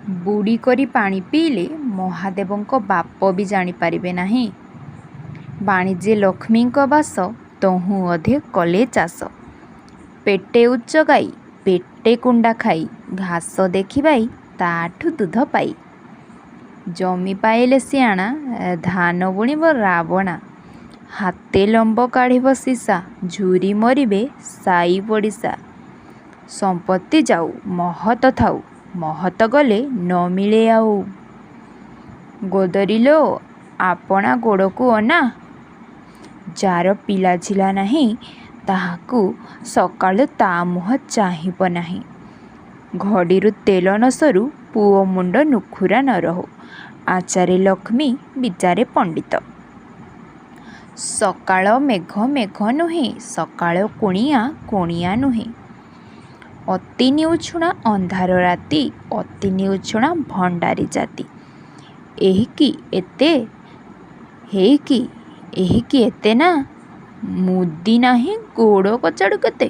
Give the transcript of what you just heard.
ବୁଡ଼ିକରି ପାଣି ପିଇଲେ ମହାଦେବଙ୍କ ବାପ ବି ଜାଣିପାରିବେ ନାହିଁ। ବାଣିଜ୍ୟେ ଲକ୍ଷ୍ମୀଙ୍କ ବାସ ତହୁଁ ଅଧେ କଲେ ଚାଷ। ପେଟେ ଉଚ୍ଚ ଗାଈ ପେଟେ କୁଣ୍ଡା ଖାଇ ଘାସ ଦେଖି ବାଇ ତା'ଠୁ ଦୁଧ ପାଇ। ଜମି ପାଇଲେ ସିଆଣା ଧାନ ବୁଣିବ ରାବଣା। ହାତେ ଲମ୍ବ କାଢ଼ିବ ସୀସା ଝୁରି ମରିବେ ସାଇପଡ଼ିଶା। ସମ୍ପତ୍ତି ଯାଉ ମହତ ଥାଉ ମହତ ଗଲେ ନ ମିଳେ ଆଉ। ଗୋଦରୀ ଲୋ ଆପଣା ଗୋଡ଼କୁ ଅନା। ଯାର ପିଲାଝିଲା ନାହିଁ ତାହାକୁ ସକାଳୁ ତା ମୁହଁ ଚାହିଁବ ନାହିଁ। ଘଡ଼ିରୁ ତେଲ ନ ସରୁ ପୁଅ ମୁଣ୍ଡ ନୁଖୁରା ନ ରହୁ। ଆଚାରେ ଲକ୍ଷ୍ମୀ ବିଚାରେ ପଣ୍ଡିତ। ସକାଳ ମେଘ ମେଘ ନୁହେଁ ସକାଳ କୁଣିଆ କୁଣିଆ ନୁହେଁ। ଅତି ନିଉଛୁଣା ଅନ୍ଧାର ରାତି ଅତି ନିଉଛୁଣା ଭଣ୍ଡାରୀ ଜାତି। ଏହିକି ଏତେ ହେଇକି ଏହିକି ଏତେ ନା, ମୁଦି ନାହିଁ ଗୋଡ଼ କଚାଡ଼ୁ କେତେ?